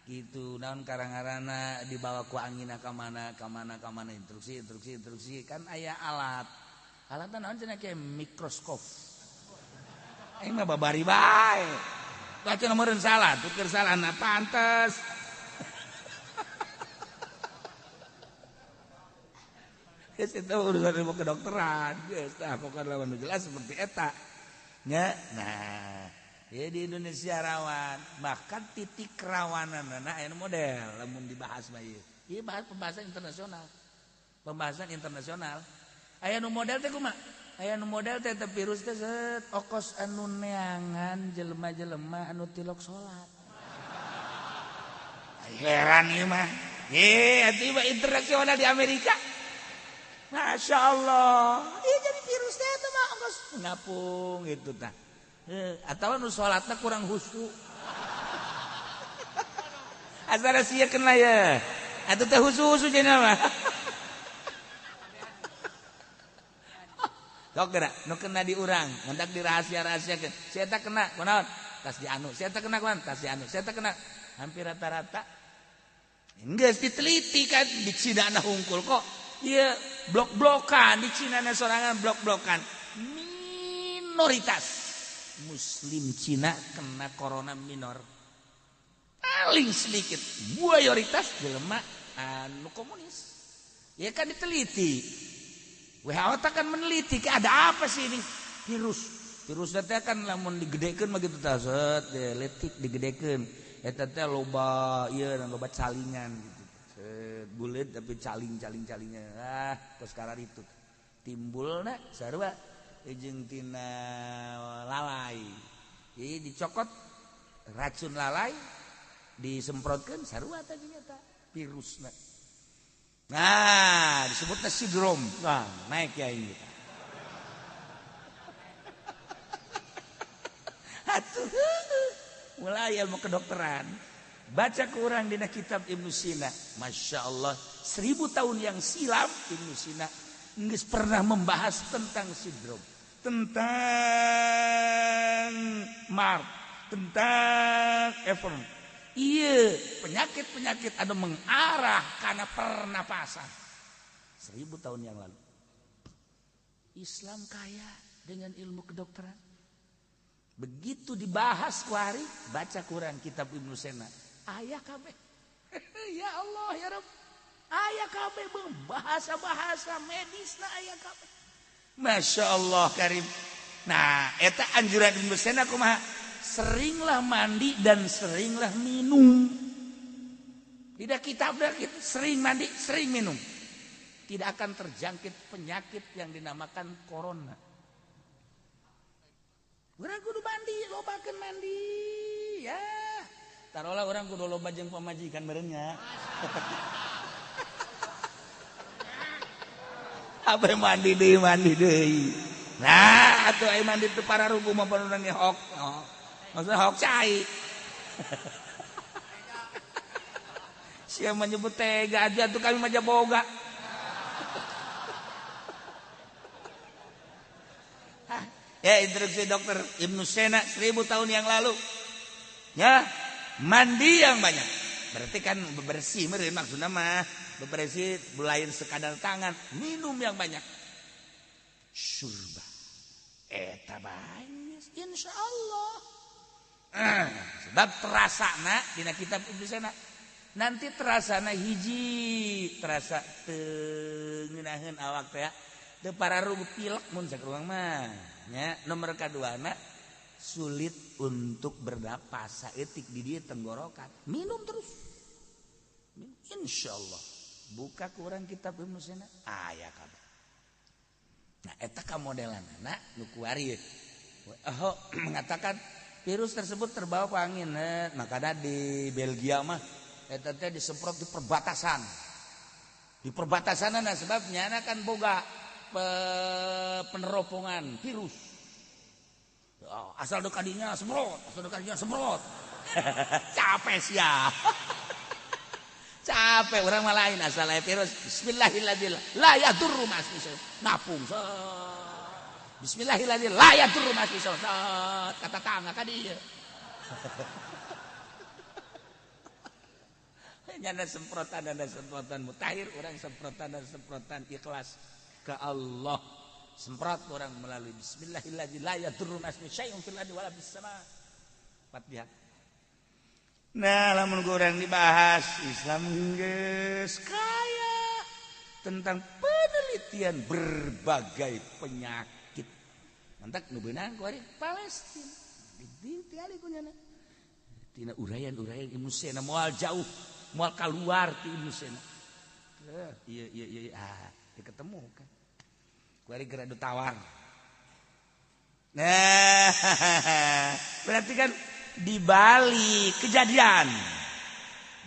Gitu naon karang-karana dibawa ku angina ka mana ka mana ka mana instruksi instruksi instruksi kan aya alat. Alatna naon cenah ke mikroskop. Aing mah babari bae. Baca nomoreun salah, tuker salah na pantes. Geus eta urusan ilmu kedokteran, geus tah pokona lamun jelas seperti eta. Nya, nah, ya di Indonesia rawan, bahkan titik kerawananna aya model lamun dibahas mah ieu. Ieu bahas pembahasan internasional. Pembahasan internasional. Aya nu model teh kumaha? Aya nu model teh teh virus teh set okos anu neangan jelema-jelema anu tilok salat. Heran ieu mah. Ye, atuh mah internasional di Amerika. Masya Allah. Ieu jadi virus teh eta mah ongkos ngapung gitu tah. Atawa nu salatna kurang khusyuk. Asal sia kena ya. Atuh teh khusyuk-khusyuk cenah mah. Sok geura nu kena di urang, ngendak dirahasia-rahasiakeun. Si eta kena kunaon? Tas di anu. Si eta kena kunaon? Tas di anu. Si eta kena. Hampir rata-rata geus diteliti kan di Cina na hungkul kok. Ieu blok-blokan di Cina na sorangan blok-blokan. Minoritas Muslim Cina kena corona minor. Paling sedikit mayoritas jelema anu komunis. Ya kan diteliti. WHO kan meneliti ada apa sih ini virus. Virus teh kan lamun digedekeun mah kitu tah set letik digedekeun eta teh loba ieu loba calingan gitu. Set buleut tapi caling-caling-calingan. Ah, kos kararitu. Timbulna sarua jeung tina lalai. Jadi dicokot racun lalai disemprotkeun sarua teh nya virusna. Nah, disebutnya sindrom. Nah, naik ya ini. Atuh, mulai ilmu kedokteran. Baca kurang dina kitab Ibnu Sina. Masya Allah, 1000 tahun yang silam Ibnu Sina geus pernah membahas tentang sindrom, tentang MARS, tentang Evern. Iya, penyakit-penyakit anu mengarah karena pernapasan. 1000 tahun yang lalu. Islam kaya dengan ilmu kedokteran. Begitu dibahas kuari, baca Quran kitab Ibnu Sina. Ayah kabeh. Ya Allah ya Rabb. Ayah kabeh bahasa-bahasa medisna ayah kabeh. Masya Allah karim. Nah, eta anjuran Ibnu Sina kumaha? Seringlah mandi dan seringlah minum. Tidak kitab dah gitu. Sering mandi, sering minum. Tidak akan terjangkit penyakit yang dinamakan corona. Urang kudu mandi, lobakeun mandi. Ya. Tarolah urang kudu loba jeung pamajikan meureun nya. Apa mandi deui mandi deui. Nah, atuh ai mandi teu pararuguh mah panurang ge hok. Oh. Maksudna hok cai. Sia menyebut tega aja tuh kami mah boga. Ya instruksi dokter Ibnu Sena 1000 tahun yang lalu. Ya, mandi yang banyak. Berarti kan bebersih meureun maksudna mah. Bebersih lain sekadar tangan, minum yang banyak. Syurba. Eta bae insyaallah. Sebab terasana dina kitab Ibnu Sena. Nanti terasana hiji, terasa teu ngeunaheun awak teh. Teu pararuguh pilek mun sakurang mah. Nya, nomor kaduana sulit untuk bernapas saeutik di dieu tenggorokan. Minum terus. Insyaallah. Buka kurang kitab Ibnu Sina aya kabeh. Nah, eta ka modelanana nu kuari. Oh, mengatakan virus tersebut terbawa ke angin. Makanya di Belgia mah eta teh disemprot di perbatasan. Di perbatasanana sebabnya kan boga peneropongan virus. Oh, asal do kadinya semprot, asal do kadinya semprot. Capek sia. Capek orang mah lain asal aya virus. Bismillahirrahmanirrahim. La yadurru ma'asmi. Napung. Bismillahirrahmanirrahim. La yadurru ma'asmi. Kata tangga ka dieu. Nyana semprotan dan semprotan mutahir orang semprotan dan semprotan ikhlas ke Allah. Semprot orang melalui bismillahirrahmanirrahim la yadurru ma'asmi syai'un fil ardi wala fis sama. Fatihah. Nah, lamun kurang dibahas Islam geus kaya tentang penelitian berbagai penyakit. Mantak nu beunang ku ari Palestina. Ditingali ku nyana. Tina uraian-uraian Ibnu Sina moal jauh, moal kaluar ti Ibnu Sina. Iya iya iya ah, diketemu kan. Ku ari geura tawar. Nah, berarti kan di balik kejadian,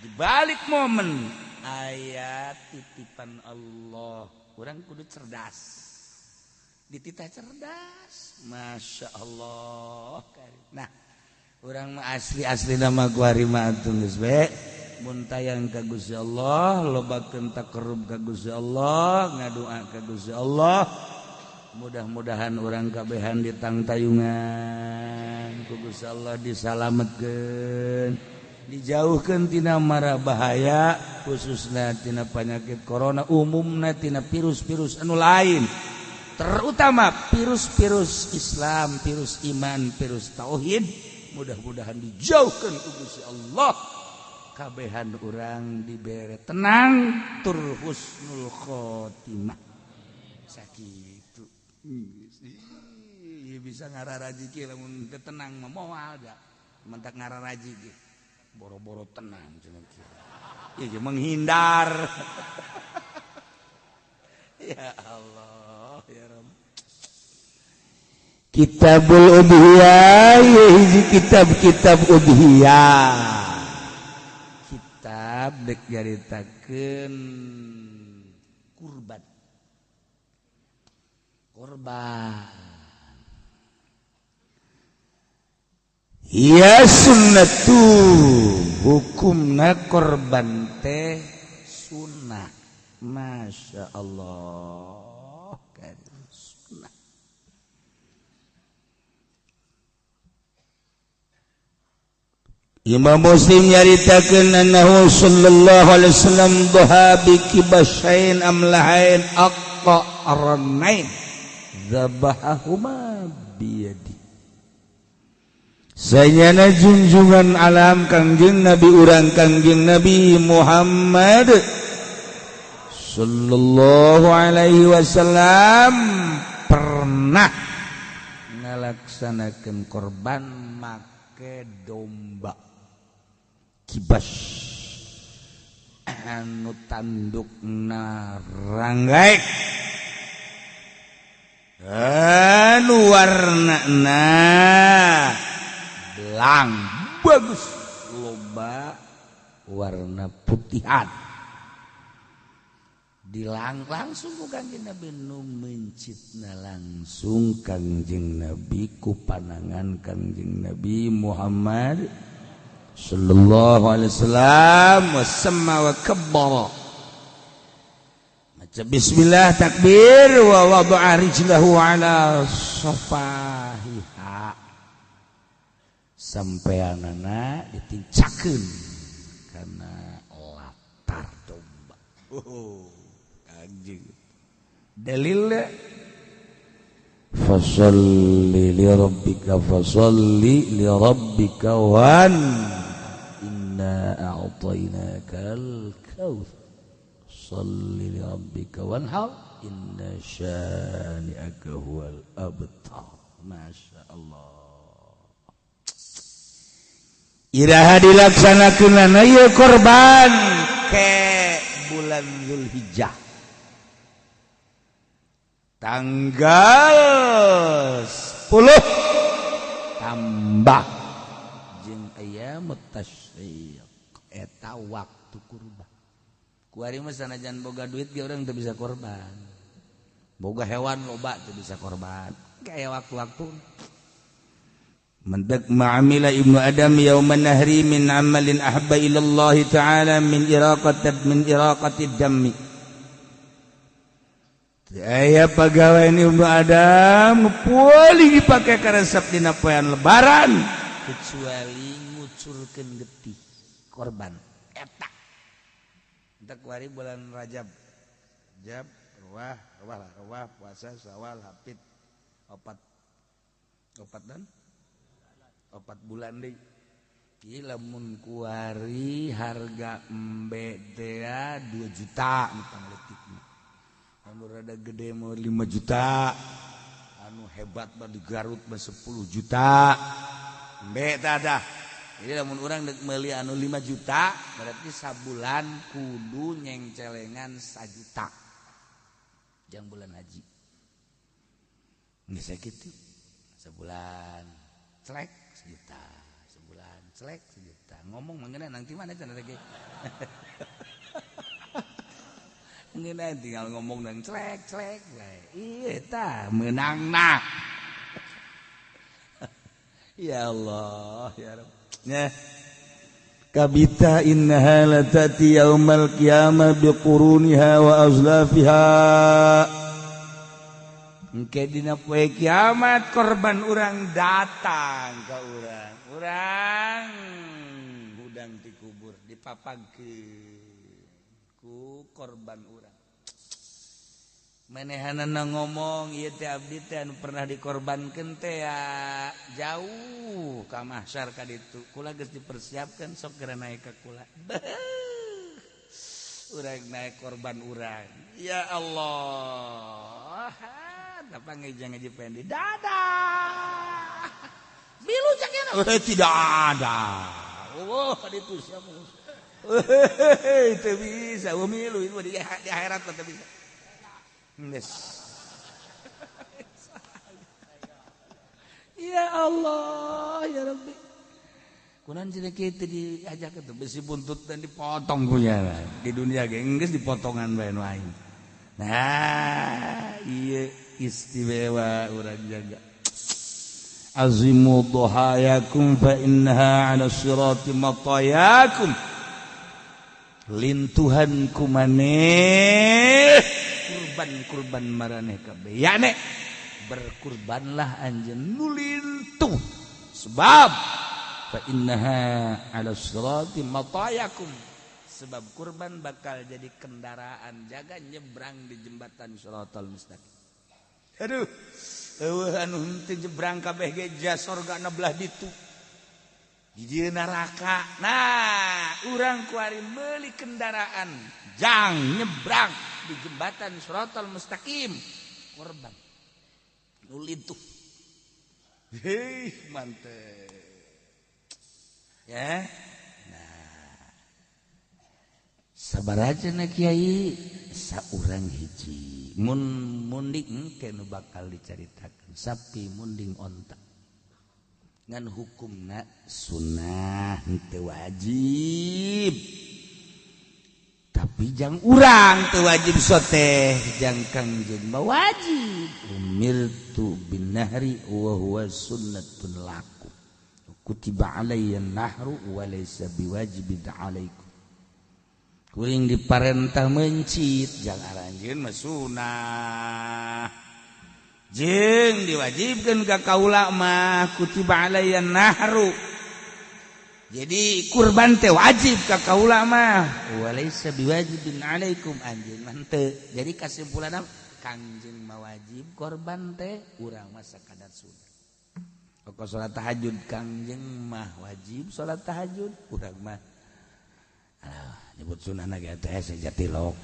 di balik momen ayat titipan Allah, orang kudu cerdas, dititah cerdas, masya Allah. Nah, orang mah asli asli nama kuari mah atuh geus be, mun tayang ka Gusti Allah, lobakeun takarrub ka Gusti Allah, ngadua ka Gusti Allah. Mudah-mudahan orang kabehan ditangtayungan ku Gusti Allah, disalametkeun, dijauhkeun tina mara bahaya, khususna tina penyakit corona, umumna tina virus-virus anu lain, terutama virus-virus Islam, virus iman, virus tauhid. Mudah-mudahan dijauhkeun ku Gusti Allah, kabehan urang dibere tenang tur husnul khotimah. Sakitu. Bisa ngararaji ki lamun teu tenang mah moal da. Mentak ngararaji ge boro-boro tenang cenah kieu. Ieu menghindar. Ya Allah, ya Rabb. Kitabul Udhiyah, hiji kitab-kitab Udhiyah. Kitab dek nyaritakeun kurban. Korban. Ya sunnatu, hukumna korban teh sunnah. Masya Allah, sunnah. Imam Muslim nyaritakeun annahu sallallahu alaihi wasallam dhaha bi kibashain amlahain aqranain dzabahahuma biyadi. Sanyana junjungan alam Kangjeng Nabi urang Kangjeng Nabi Muhammad sallallahu alaihi wasallam pernah ngalaksanakeun korban make domba kibas anu tandukna ranggaek, anu warnana belang bagus, loba warna putihan. Dilang langsung ku Kangjeng Nabi nu mencitna langsung Kangjeng Nabi ku panangan Kangjeng Nabi Muhammad sallallahu alaihi wasallam wa sama wa kabbara. Maca bismillah takbir wa wada'a rijlahu ala safahiha. Sampeanana ditincakeun kana latar domba. Oh. Dalil fasalli li rabbika fasalli li rabbika wan inna a'tainakal kautsar salli li rabbika wanhar inna syani'aka huwal abtar. Masya Allah. Iraha dilaksanakeun ieu korban ke bulan Zulhijjah tanggal 10 tambah jeung ayyamut tasyriq eta waktu kurban. Kuari mah sanajan boga duit ge urang teu bisa korban, boga hewan loba teu bisa korban, kayak waktu-waktu mendak ma'amila ibnu adam yauman nahri min amalin ahabba ila Allah ta'ala min iraqati dammi. Aya pegawai Ibnu Adam paling dipake karesep dina poean lebaran kecuali ngucurkeun getih korban eta. Entek kuari bulan Rajab. Rajab, Ruwah, Ruwah, Ruwah, puasa, Syawal, Hafid. Opat dan 4 bulan deui. Ieu lamun kuari harga embe teh 2 juta nu pangletikna. Anu rada gede mau 5 juta, anu hebat mah di Garut mah 10 juta. Embe tah dah. Jadi lamun urang deuk meuli anu 5 juta, berarti sabulan kudu nyengcelengan 1 juta. Jang bulan haji. Geus sakitu. Sebulan celek 1 juta, sebulan celek 1 juta. Ngomong mengenai nanti mana cenah ge. Ngeunah tinggal ngomong dan celek-celek bae. Ieu tah meunangna. Ya Allah, ya Rabb. Nah. Kabita innaha latati yaumal qiyamah biquruniha wa azlafiha. Engke dina poe kiamat korban urang datang ka urang. Urang hudang dikubur, dipapagkeun ku korban urang. Manehanana ngomong ieu teh abdi teh anu pernah dikorbankeun teh ya jauh ka mahsyar ka ditu. Kula geus dipersiapkeun sok geura naik ka kula. Urang naik korban urang. Ya Allah. Apa ngejang ngaji pendi? Dadah. Milu cakena. Tidak ada. Oh, ka ditu siapa? Itu bisa, milu itu di akhirat mah bisa. Yes. Ya Allah, ya Rabbi. Kunan cenah kitu diajak itu besi buntut dan dipotong punya di dunia ge geus dipotongan bae nu aing. Nah, ieu istimewa urang jaga. Azimu dhahayakum fa innaha 'ala sirati matayakum. Lintuhan kumaneh kurban-kurban maraneh kabeh yane berkurbanlah anjeun nu lintuh sebab fa innaha 'ala sirati matayakum, sebab kurban bakal jadi kendaraan jaga nyebrang di jembatan Shiratal Mustaqim. Aduh, eueuh anu henteu nyebrang kabeh ge sorgana belah ditu. Di dieu neraka. Nah, urang kuari meuli kendaraan jang nyebrang di jembatan Shiratal Mustaqim korban nu lintuh. Hei, mantep. Ya. Nah. Sabar aja na kiai, saurang hiji. Mun munding engke nu bakal dicaritakeun sapi munding onta. Ngan hukumna sunnah henteu wajib. Tapi jang urang teu wajib sote, jang Kangjeng mah wajib. Umirtu bin nahri wa huwa sunnatun lakum. Kutiba alayya nahru wa laysa biwajibin alaikum. Kuring diparentah mencit, jang aranjeun mah sunah. Jeung diwajibkeun ka kaula mah kutiba alayya nahru. Jadi kurban teh wajib ka kaula mah walaysa biwajibin alaikum, anjeun mah henteu. Jadi kasimpulanna Kangjeng mah wajib korban teh, urang mah sakadar sunah. Pokok salat tahajud Kangjeng mah wajib salat tahajud, urang mah alah nyebut sunahna ge teh sajatilok.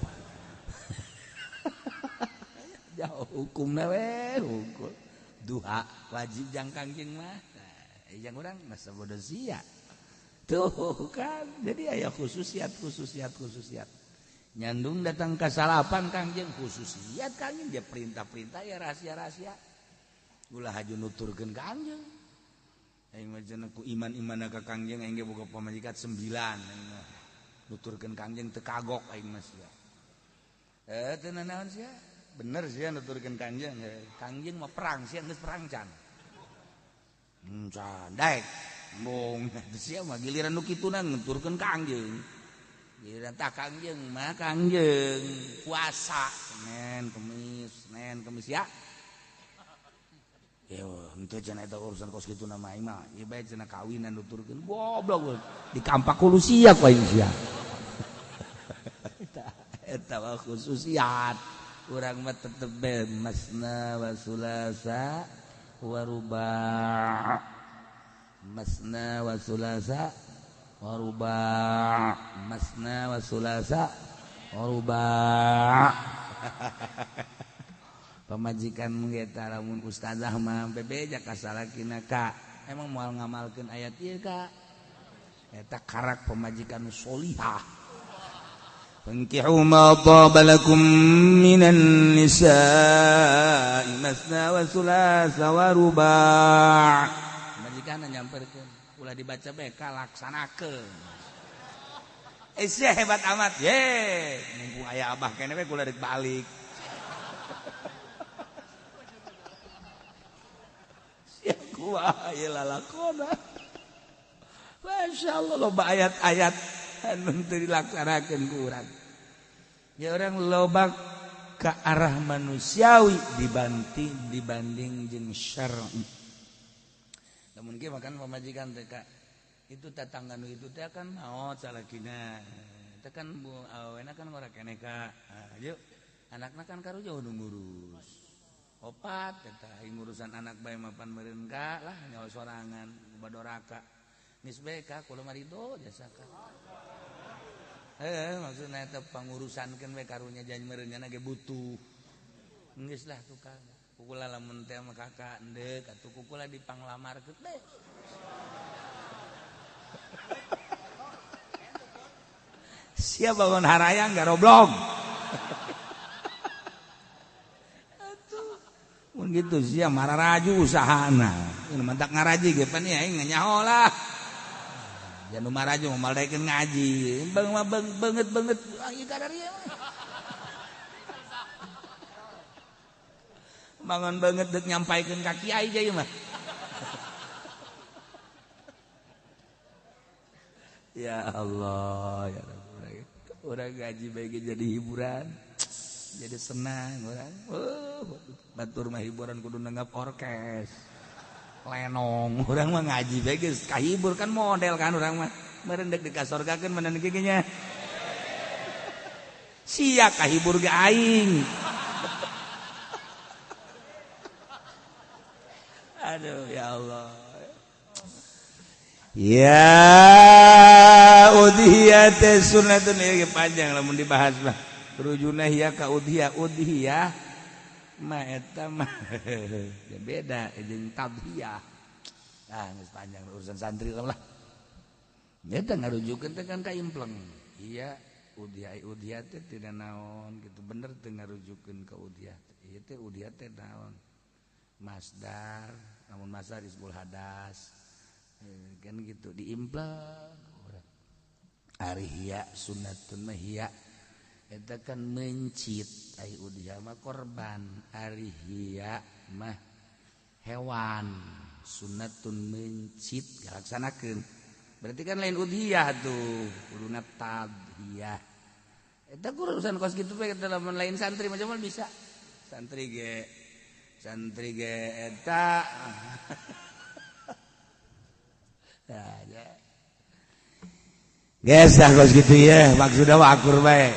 Jauh hukumna we hukum. Duha wajib jang Kangjeng mah. Nah, jang urang masa bodoh sia. Tuh kan, jadi aya khususiat khususiat khususiat. Nyandung datang ke salapan Kangjeng khususiat Kangjeng dia perintah-perintah ya rahasia-rahasia. Ulah haju nuturkeun ka Kangjeng. Aing mah cenah ku iman-imanna ka Kangjeng aing ge boga pamajikan 9 aing mah. Nuturkeun Kangjeng teu kagok aing mah sia. Teu nanaon sia? Bener sia nuturkeun Kangjeng. Kangjeng mah perang sia geus perang can. Can daek. Bong sia mah giliran nu kituna ngeturkeun Kangjeng. Giliran tah Kangjeng mah Kangjeng puasa Senin Kemis, Senin Kemis ya. Yo, henteu cenah eta urusan kos kitu mah aing mah. Ieu bae cenah kawinan nuturkeun goblok dikampak ku sia ku aing sia. Eta mah khususiat. Urang mah tetep bae masna wa sulasa wa ruba'. Masna wa sulasa wa ruba', masna wa sulasa wa ruba'. Pamajikan ge tah lamun ustazah mah bebeja ka salakina ka, emang moal ngamalkeun ayat ieu ka? Eta karak pamajikan solihah. Fankihu ma taba lakum minan nisa'i masna wa sulasa wa ruba'. Pamajikan nyamperkeun, ulah dibaca bae kalaksanakeun. Sia hebat amat ye, mumpung aya abah kene we kula rek balik. Sia kumaha ieu lalakona. Masya Allah loba ayat-ayat anu teu dilaksanakeun ku urang. Ya orang loba ke arah manusiawi dibanding jeung syar'i. Lamun ge makan pamajikan teh ka itu tetangga nu itu teh kan maot salakina. Teh kan bu awena kan ngora keneh ka. Ayo anakna kan karunya nu ngurus. Opat eta ngurusan anak bae mapan meureun ka lah nyawa sorangan badoraka. Geus bae ka kula marido jasa ka. Maksudna eta pangurusankeun we karunya janji meureun nya ge butuh. Geus lah tukang. Kukula lamun teh mah kakak endek atuh kukula dipanglamarkeun teh. Sia bangun harayang garoblog. Atuh mun kitu sia mararaju usahana. Ieu mantak ngaraji ge pan aing nyaho lah. Jangan maraju mau maldaikeun ngaji. Bang mah beungeut-beungeut ieu kadar ieu mah. Bangun banget dek nyampaikeun ka kiai ieu mah. Ya Allah, ya Rabbi. Urang ngaji bae jadi hiburan, jadi senang urang. Batur mah hiburan kudu nanggap orkes. Lenong, urang mah ngaji bae geus kahibur kan model kan urang mah. Meureun deuk dikasorgakeun meureun kieu nya. Sia kahibur ge aing. Aduh ya Allah. Ya udhiyah teh sunnatun ieu panjang lamun dibahas mah. Rujuna hiya ka udhiyah, udhiyah mah eta mah ya beda jeung tadhiyah. Ah geus panjang urusan santri lah. Eta ngarujukeun teh kan ka impleng. Iya udhiyah udhiyah teh tidak naon gitu bener teh ngarujukeun ka udhiyah. Ieu teh udhiyah teh naon? Masdar, namun masdar ismul hadas. Kan gitu diimpleng. Ari hiya sunnatun mah hiya. Eta kan mencit ai udhiyah mah korban, ari hiya mah hewan. Sunnatun mencit dilaksanakeun. Berarti kan lain udhiyah tuh, kuduna tadhiyah. Eta urusan kos kitu we lamun lain santri mah moal bisa. Santri ge eta. Nah, ya. Geus dah kos kitu ye, maksudna mah akur bae.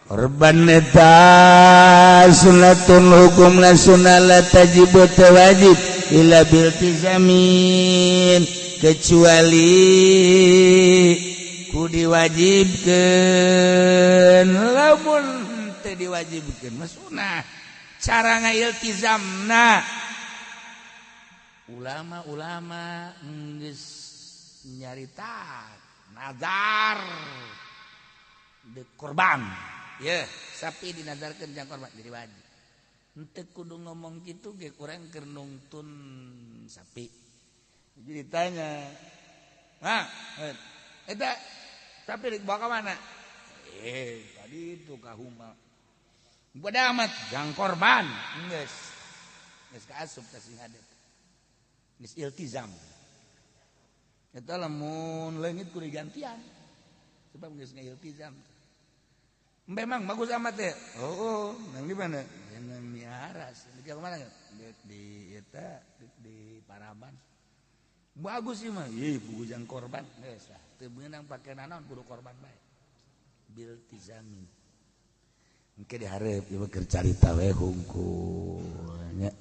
Korban eta sunnatun hukumna sunnah la tajibu wajib illa biltizamin kecuali ku diwajibkeun. Lamun teu diwajibkeun mah sunnah. Cara ngailtizamna ulama-ulama geus nyarita nazar de korban. Ye, sapi dinazarkeun jang korban jadi wajib. Henteu kudu ngomong kitu ge kurang keur nungtun sapi. Jadi ditanya, "Nah, eta sapi dibawa ka mana?" Tadi itu ka huma. Bodo amat jang korban. Geus. Geus kaasup ka sing hadep. Geus iltizam. Eta lamun leungit kudu digantian. Sebab geus ngailtizam. Memang bagus amat ya. Oh, nang di mana? Nang miara. Di mana? Di eta di Paraban. Bagus sih mah. Ih, buku jang korban. Geus lah. Teu meunang pake nanaon kudu korban bae. Bil tizamin. Engke dihareup ieu keur carita we hungkul nya.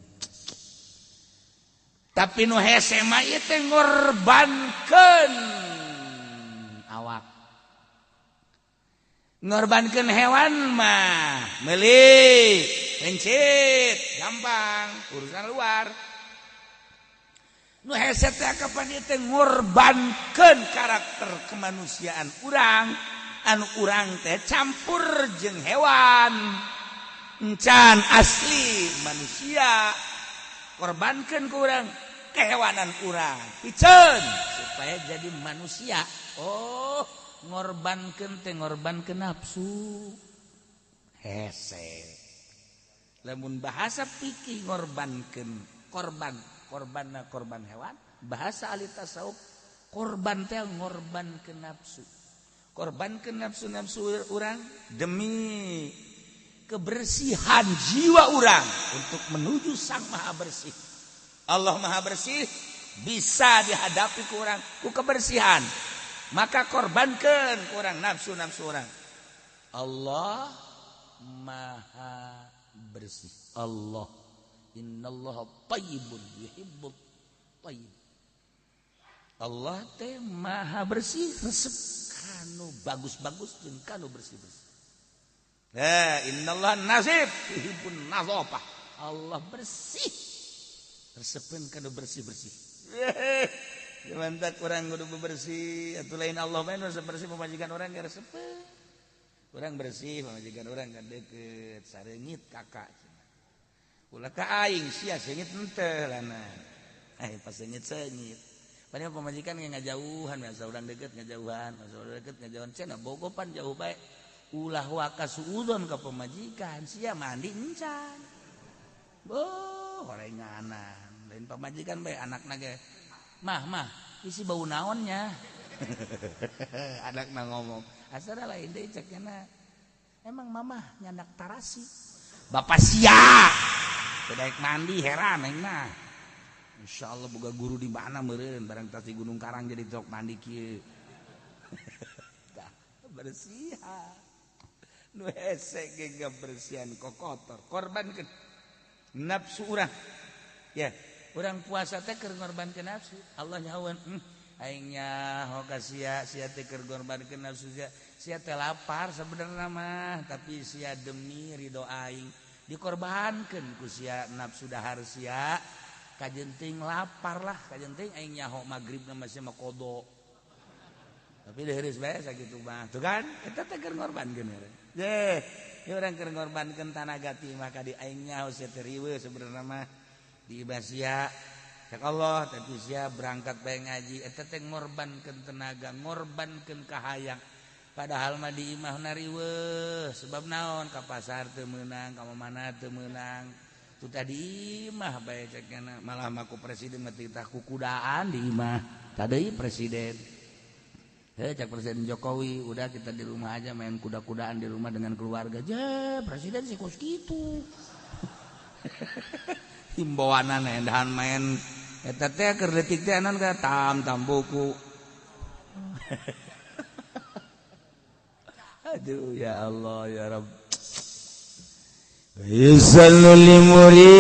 Tapi nu hese mah ieu teh ngorbankeun awak. Ngorbankeun hewan mah meuli, mencit, gampang, urusan luar. Nu hese teh kapan ieu teh ngorbankeun karakter kemanusiaan urang, anu urang teh campur jeung hewan. Encan asli manusia, korbankeun ku urang kehewanan urang, piceun supaya jadi manusia. Oh, ngorbankeun teh ngorbankeun nafsu. Hese. Lamun bahasa fikih ngorbankeun korban, korbanna korban hewan, bahasa ahli tasawuf korban teh ngorbankeun nafsu. Korbankeun nafsu-nafsu urang demi kebersihan jiwa urang untuk menuju Sang Maha Bersih. Allah Maha Bersih bisa dihadapi ku urang ku kebersihan. Maka korbankan kurang nafsu-nafsu orang. Allah Maha Bersih. Allah innallaha thayyibun yuhibbut thayyib. Allah teh Maha Bersih, resep kanu bagus-bagus jeung kanu bersih-bersih. Innallaha nazif yuhibbun nazafah. Allah bersih, resepeun kanu bersih-bersih. Mantap kurang kudu bersih atuh lain Allah bae nu bersih pamajikan urang ge resepeun. Urang bersih pamajikan urang kan deukeut sareungit kakak cenah. Ulah ka aing sia seungit henteu lana. Pas seungit-seungit. Padahal pamajikan ge ngajauhan biasa urang deukeut ngajauhan, masa urang deukeut ngajauhan cenah bogopan jauh bae. Ulah waka suudzon ka pamajikan sia mandi encan. Boh horenganan. Lain pamajikan bae anakna ge. Mah, isi bau naonnya. Anakna ngomong. Asal lain deui cekna. Emang mamah nyandak tarasi. Bapak sia. Teu daek mandi heran aing mah. Insyaallah boga guru di mana meureun barang tas di Gunung Karang jadi tok mandi kieu. Tah bersihan. Nu hese ge gabersihan kokotor. Korbankeun nafsu urang. Ya. Urang puasa teh keur ngorbankeun nafsu. Allah nyahoan, aing nyaho ka sia, sia teh keur ngorbankeun nafsu sia. Sia teh lapar sebenarnya mah, tapi sia demi ridho aing dikorbankeun ku sia nafsu dahar sia. Kajenting lapar lah, kajenting aing nyaho magribna mah sia mah kodo. Tapi deureus bae sakitu mah. Tuh kan, eta teh keur ngorbankeun. Ye, ieu urang keur ngorbankeun tanaga ti mah ka di aing nyaho sia teh riweuh sebenarnya mah. Di sia cek Allah tapi sia berangkat bae ngaji eta teh ngorbankeun tenaga, ngorbankeun kahayang. Padahal mah di imah riweuh, sebab naon, ka pasar teu meunang, ka mana teu meunang. Tuh tadi imah bae cekna, malah mah ku presiden mah titah kukudaan di imah. Tadi presiden. Heh, cak Presiden Jokowi, udah kita di rumah aja main kuda-kudaan di rumah dengan keluarga. Je, presiden sih kos gitu. Himbauanan endahan main eta teh keur leutik teh anan ka tam tam buku. Aduh ya Allah ya Rabb. Yusallu li muridiha